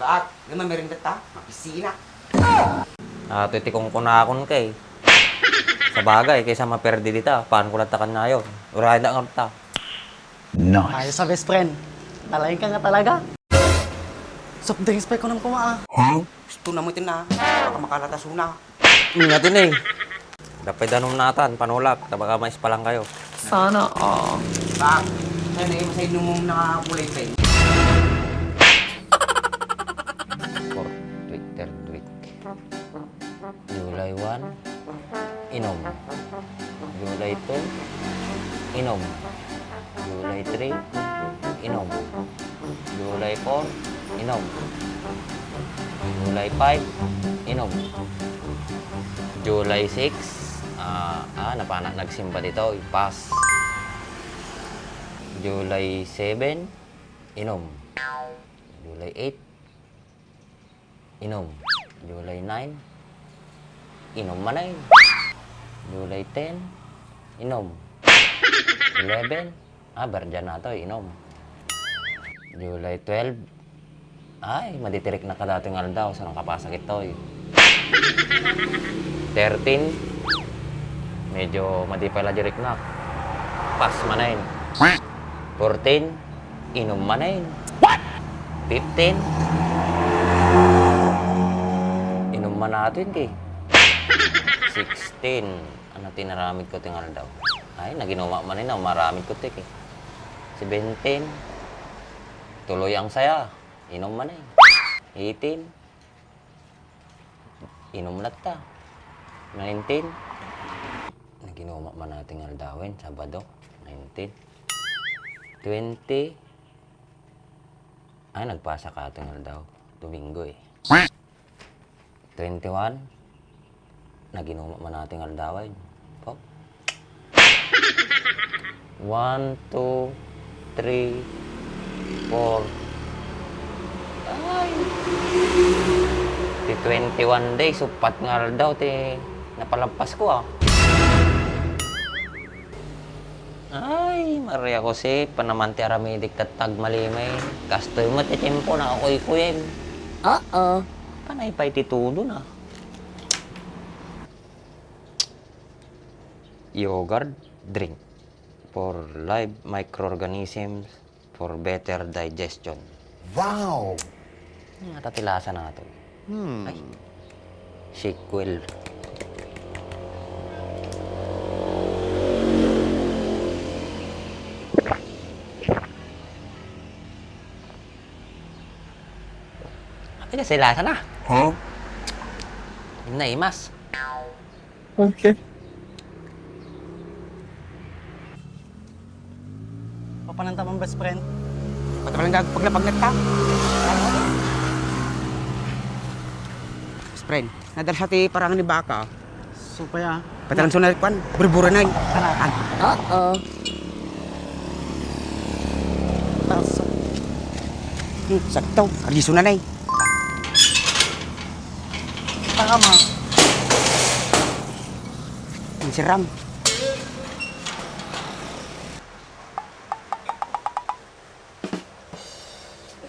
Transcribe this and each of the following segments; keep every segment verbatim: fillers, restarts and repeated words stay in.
Baak, nga mamirinda ta, mapisina. Ah, ito'y ti kunkunakon kay. Sabagay, kaysa maperdi dita, paan ko latta kannayon. Urayda nga ta. Nice. Ayos a, best friend. Talain ka nga talaga. Soft drinks pa ko nang kumaa. Huh? Gusto na mo itin na. Baka makalatasuna. Nga din eh. Dapay danum natan, panulak, ta baka maispalan kayo. Sana all. Bak, ano yung sa inumong na kulay pink? Fourth week, third week. July one, inom. July two, inom. July three, inom. July four, inom. July five, inom. July six, ah, ah, napana nagsimba ditoy. Pass. July seven, inom. July eight, inom. July nine, inom manen. July ten, inom. Eleven, ah, birthday na to, inom. July twelve, ay, madi ti riknak kadatoy nga aldaw, saan kapasak itoy? Thirteen, medyo madi pay la di riknak. Pass manen. Fourteen, inom manen. What? Fifteen, inom man natin, ki. Sixteen, ano ti naramid ko ti nga aldaw? Ay, naginuma manen, maramid ko ti, ki. Seventeen, tuloy ang saya. Inom manen. Eighteen, inom latta. Nineteen, naginuma man natin nga aldawen, Sabado. Nineteen. Twenty, ay, nagpasak atin nga aldaw. Domingo eh. Twenty-one, naginuma man natin nga aldawen. Po? One, two, three, four. Ay. Ti twenty-one days, upat nga aldaw ti napalagpas ko, ah. Ay, Maria Jose, panaman ti aramidik ket tagmalimay. Kastoy met ti tiempo, nakakuykuyem. Oo. Panay pay ti tudo na. Yogurt drink for live microorganisms for better digestion. Wow! Ngata ti lasa nato. Hmm. Ay. Sequel. Ay, kasi lasa na. Huh? Naimas. Okay. Papananta man, best friend. Pati palang gag-, paglapagnat ka. Best friend, nadarsa ti parang ni baka. Supaya. Patalan suna kwan, burbura na. Tara. Oo. Tara, su-, hmm, sakto. Ariso na na eh. Tama. Ang siram.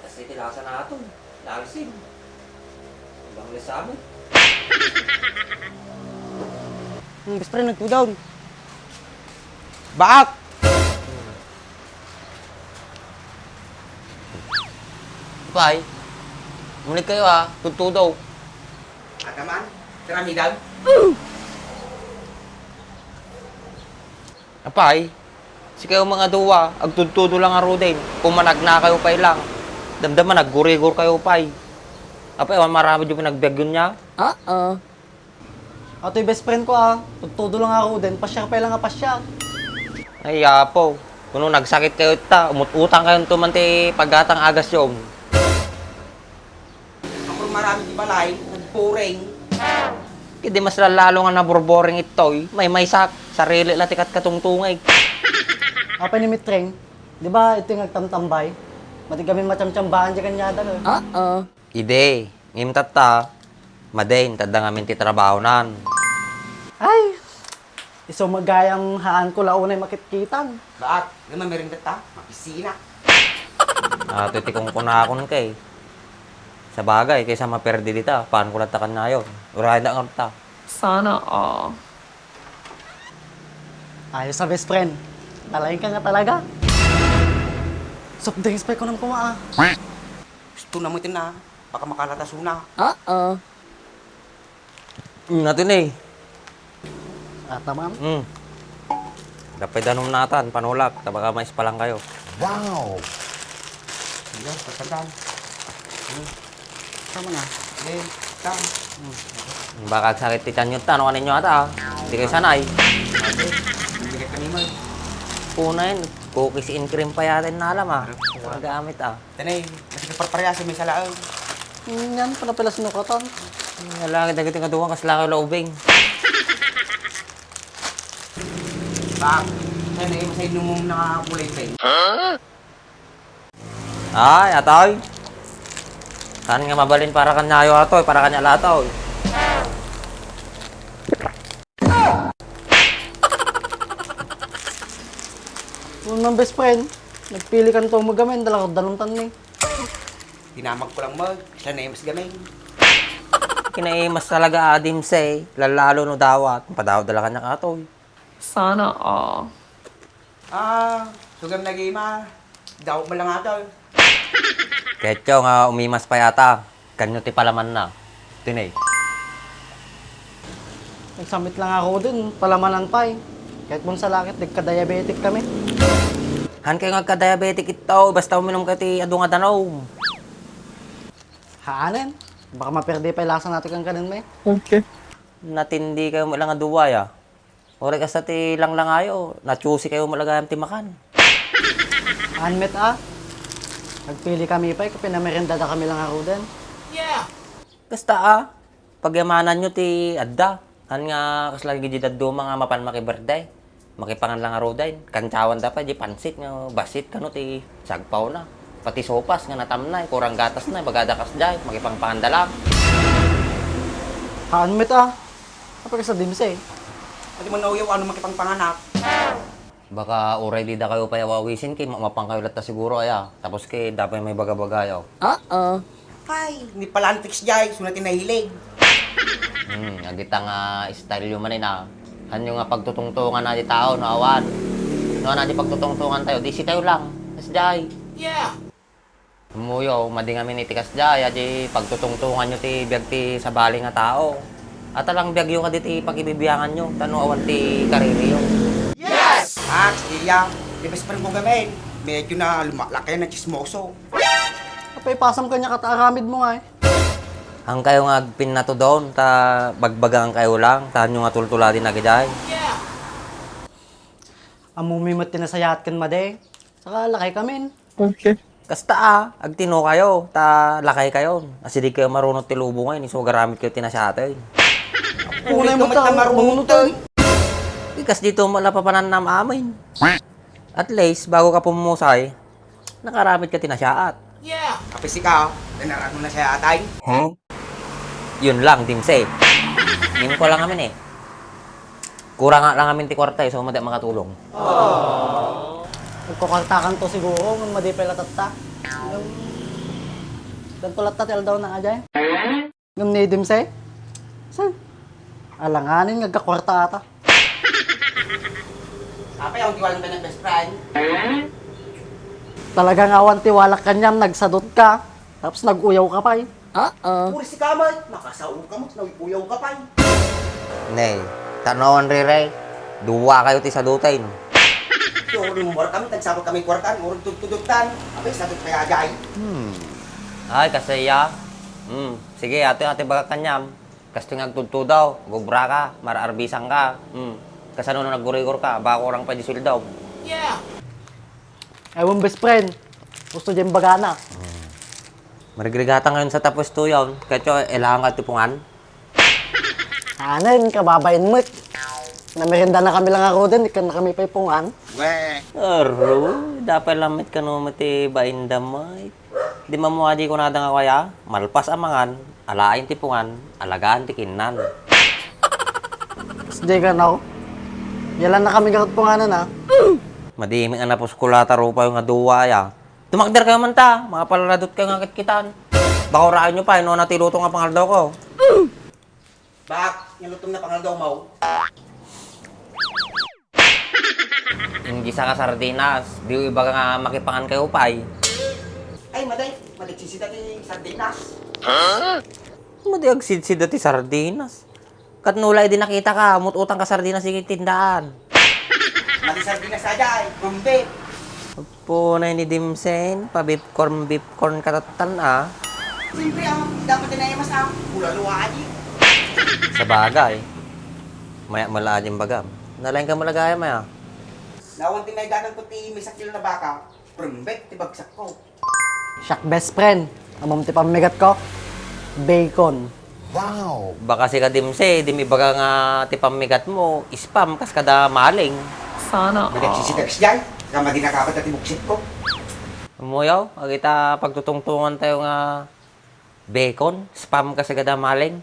Kasi ti lasa naton. Lalsim. Ibang lasa mo. Hmm, best friend, nagtudaw. Baak! Pay, munik kayo ha, tudtudo. Ataman, karamigan. Apay, sikayo mga duwa, agtudtudo lang a ruden, kung managna kayo pay lang. Damdama, naggurigor kayo pay. Apay, awan maramid yung pinagbiagyo niya? Oo. Atoy best friend ko, ah. Tudtudo lang a ruden, pasyar pay lang a pasyar. Ay, apo. Kuno nagsakit kayo ta, umut-utang kayo to man ti paggatang agas yun. Ako maramid ti balay, nagpuring. Kidi mas lalalo nga naburboring itoy, may maysak, sarili la ti katkatungtungig. Apay ni Mitreng, di ba ito yung nagtamtambay? Mati kami macamcambaan di kanyada, no? Oo. Idi, ngimtatta, madin, tadda ngamin ti trabahonan. Ay, iso magayam haan ko la unay makitkitan. Baak, nga mamirinda ta, mapisina. Ah, ito ti kungkunakon kay. Sabagay, kaysa maperdi dita, paanko latta kaniayo? Urayda ngarud ta. Sana all. Ayos a, best friend. Talaing ka nga talaga. Soft drinks pay kunam koma, ah. Gusto na mo itin, ah. Baka makalatasuna. Oo. Nga, Tinay. Ata man. Hmm. Dapay danum natan, panulak, ta baka maispalankayo. Wow! Sige, pagtandaan. Hmm. Tama na. Sige, tan. Hmm. Baka sakit ti tiyan yo, tan, ano kaninyo ata, ah. Di kayo sanay. Sige, sige, kanimo. Punayen, cookies and cream pa yata yung nalam, ah. Ang gamit, ah. Tanay, kasi kaparpareha sa may salaang. Yan, pala pala sinukatan. Nalangit na kita nga duwang, kasla kayo laubing. Bak, tanay, masay numong nakakulay pa eh. Ay, atoy. Saan nga mabalin para kaniayo, atoy? Para kaniayo, atoy. Unang best friend, nagpili kanto mo gamin, dala ko danuntan ni. Tinamag ko lang mo, siya na mas gamin. Kinaimas talaga, Adim, say, lalalo no dawat. Padawat dala kanya katoy. Sana all. Ah, sugam na gima. Dawat mo lang ato. Ketyo nga umimas pa yata. Kanyo ti palaman na. Tinay. Nagsamit lang ako din, palamanan pa eh. Kahit mong salakit, nagka-diabetic kami. Han kayo nga agka-diabetic ito, basta uminom ka ti adu nga danum. Haanen? Baka maperde pa yung lasa natin kang kanin, may. Okay. Natindi kayo mo lang nga duwa, ya. Uray kasta ti langlangayo, na-choosy kayo mo lang gayam ti makan. Anmet a? Nagpili kami pa, eh, kapinamerendada kami lang aruden. Yeah! Kasta a, pagyamanan nyo ti adda. Han nga, kasla gidi dadduma nga mapan makiberde. Makipangan lang aruden. Kantsawan da pa, di pansit nga basit, kano ti sagpaw na. Pati sopas nga natamnay, kurang gatas na, bagada kas jay, makipangpangan da lang. Haan met a. Apay kasta dimse? Adi man nauyaw, ano makipangpanganak? Baka uray di da kayo pay awawisin, ki ma-, mapan kayo latta siguro, aya. Tapos ki, dapay may baga-bagayo. Oo. Pay, ni palantik si Jai, suna ti nahilig. Hmm, agita nga style yo man ina. Hanyo nga pagtutungtungan na di tao, no awan. No, na di pagtutungtungan tayo, di si tayo lang. Mas Jai. Yeah. Umuyo, madi ngamin iti kasdiay, adi pagtutungtunganyo ti biag ti sabali nga tao. Ata lang biagyo kadi ti pakibibianganyo, tano awan ti kaririyo. Yes! Max, iya, ti best friend ko gamin. Medyo na lumalaki na chismoso. Apay pasam kanya kat aramid mo nga eh. Ang kayo nga agpinnatudon, ta bagbagaan kayo lang, ta hanyo nga tultuladi na giday. Yeah! Amumi met ti nasayaat ken madi. Saka lakay kamin. Okay. Kasta a, agtino kayo, ta lakay kayo. Asideg kayo marunot ti lubong ay, ni so garamit kayo ti nasiaten. Unay mo ta, marunot ay. Ikas dito mo la papanannam amin. At least, bago ka pumusay, nakaramit ka ti nasiaat. Yeah! Apay sika, oh. Dinarat mo nasiaat ay? Huh? Yun lang, Dimse. Ngem ko lang amin eh. Kurang lang amin ti kwarta eh, so madi makatulong. Nagkukartakan to siguro, ngem madi pay latatta. Ngem, ganto latta ti aldaw na, ajay. Ngem ni Dimse? Saan? Alanganin, nagkakwarta ata. Apay, ang tiwalang ka ng best friend? Talaga nga awan tiwalak kanyam, nagsadot ka. Tapos nag-uyaw ka pa eh. Oo. Puri si kamay, makasaur ka mo, nauyaw ka pay. Nay, tanawan riray, duwa kayo ti sadutain. Yo, lumumor kami, tagsabot kami kwartan, urog tudtudutan. Abay, sadot kaya jay. Hmm. Ay, kasaya. Hmm. Sige, ate, ate, baga kanyam. Kasto nga agtudtudaw, gubra ka, mararbisang ka. Hmm. Kasano no naggurigor ka, bako orang pa di sweldo. Yeah. Ewan, best friend. Gusto dyan bagana. Hmm. Marigrigatan ngayon sa tapos to yun. Kaya ilangan ka tipungan. Anen, kababain mo. Namerenda na kami lang ako din, ikan na kami pa ipungan. Weh. Aro, dapat lamit ka no mati bainda, Mike. Di mamuadi ko nada nga kaya, malpas a mangan, alain ti pungan, alagaan ti kinnan. Sige ka, no? Yalan na kami garot punganan, ha? Madiming a napuskulata rupayo nga duwa, ya. Tumakder kayo man ta, mga palaladot kayo nga kitkitan. Baka uraenyo pay no ania ti luto nga pangaldawko. Bak, nga lutom na pangaldawmo? Inggisa nga sardinas, diyo ibaga nga makipangan kayo pay. Ay, maday, madigsisida ti sardinas. Madi agsidsida ti sardinas. Ket no la idi nakitaka, mut-utangka sardinas iti tindaan. Madi sardinas a jay, kumbit. Punay ni Dimsen, pa-beef corn, beef corn katattan a. Siyempre, ah, dapat na mas, ah, bulalo, ah, adi. Sabagay. Maya mala adi bagam. Nalaing ka mala gayam, ah. Nawan ti naiganan ko ti may sakil na baka, kumbit ti bagsak ko. Siak, best friend. Ammom ti pammigatko? Bacon. Wow! Baka sika, Dimse, di mi ibaga nga ti pammigatmo, spam, kas kada maling. Sana all. Madigsisidags jay, nga madinakabat ti buksit ko. Umuyaw, agita pagtutungtungan tayo nga bacon, spam, kas kada maling.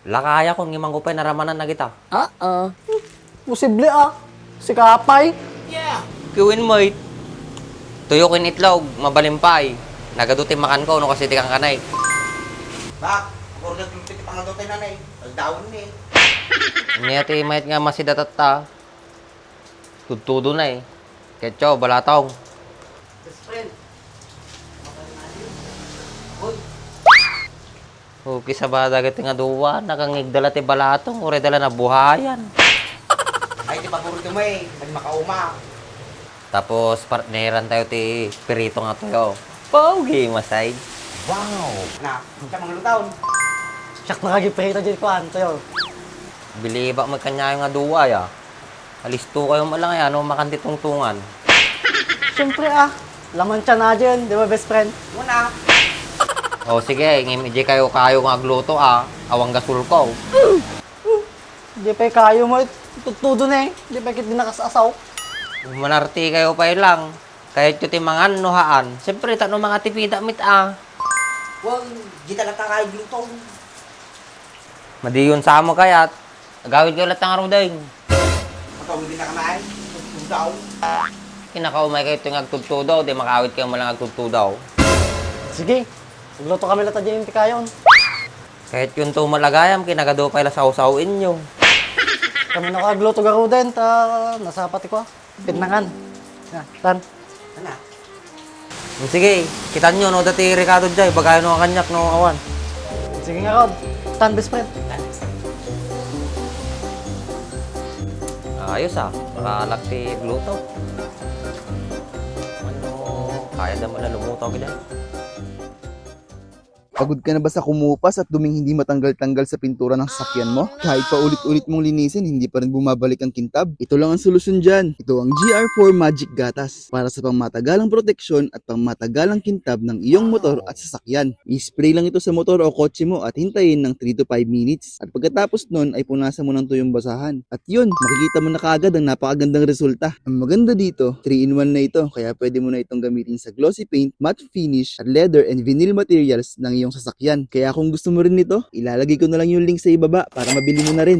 Lakayakon, ngem mangupay naramanan na kita. Ah, ah. Posible, ah. Sika pay. Kiwin, mate. Tuyo ken itlog, mabalin pay. Nagadu ti makanko, no kasi ti kankanay. Bak, ako rin nagluto ti pangadaw tayo, nanay. Aldawan ni. Niya ti mayat nga masida tatta. Tudtudo na eh. Ketcho, balatong. Best friend. Hoy. Okay, sa ba dagiti nga dua, nakangigda la ti balatong, uray da la nabuhayan. Ay, ti paborito mo eh, pag makauma. Tapos, partneran tayo ti pirito nga tuyo. Pogi, masay. Wow! Na, siya mga lutaon. Siak nakagiprito di kuan, tuyo. Bilibak mo kanyayo nga dua, ya. Alisto kayo man lang, eh, ano, makan ti tungtungan. Siyempre, ah. Laman tiyan na dyan, di ba, best friend? Muna. O, sige, ngem ije kayo, kayo nga agluto, ah. Awang gasul ko. Di pa kayo mo, tudtudo na eh. Di pa kit di nakasasaw. Manarti kayo pa lang. Kayat yu ti mangan, no haan. Siyempre, ta no mga tipida mit, ah. Wag, di talaga kayo agluto. Madiyon sa amo kayat. Agawid kayo latta ngaruden. Makawid na kamay. Tudtudaw. Kinakaumay kayo ito nga agtudtudaw, di makawid kayo malang agtudtudaw. Sige, agluto kami latta dyan ti kayon. Kahit yun to malagayam, kinagado pa ila sausaw inyo. Kami nakagluto garuden, ta nasapa ti kwa. Pitnangan. Na, tan. Ana. Sige, kitan nyo, no, dati rekado jay, bagayo no kanyak, no, awan. Sige nga, Rod. Tan, best friend. Ayos, ah. Makalak ti gluto. Ano, kaya da mo na lumuto, gida? Pagod ka na ba sa kumupas at duming hindi matanggal-tanggal sa pintura ng sasakyan mo? Kahit pa ulit-ulit mong linisin, hindi pa rin bumabalik ang kintab? Ito lang ang solusyon dyan. Ito ang G R four Magic Gatas para sa pangmatagalang proteksyon at pangmatagalang kintab ng iyong motor at sasakyan. I-spray lang ito sa motor o kotse mo at hintayin ng three to five minutes. At pagkatapos nun ay punasan mo ng tuyong basahan. At yun, makikita mo na kaagad ang napakagandang resulta. Ang maganda dito, three in one na ito, kaya pwede mo na itong gamitin sa glossy paint, matte finish, at leather and vinyl materials ng iyong sasakyan. Kaya kung gusto mo rin nito, ilalagay ko na lang yung link sa ibaba para mabili mo na rin.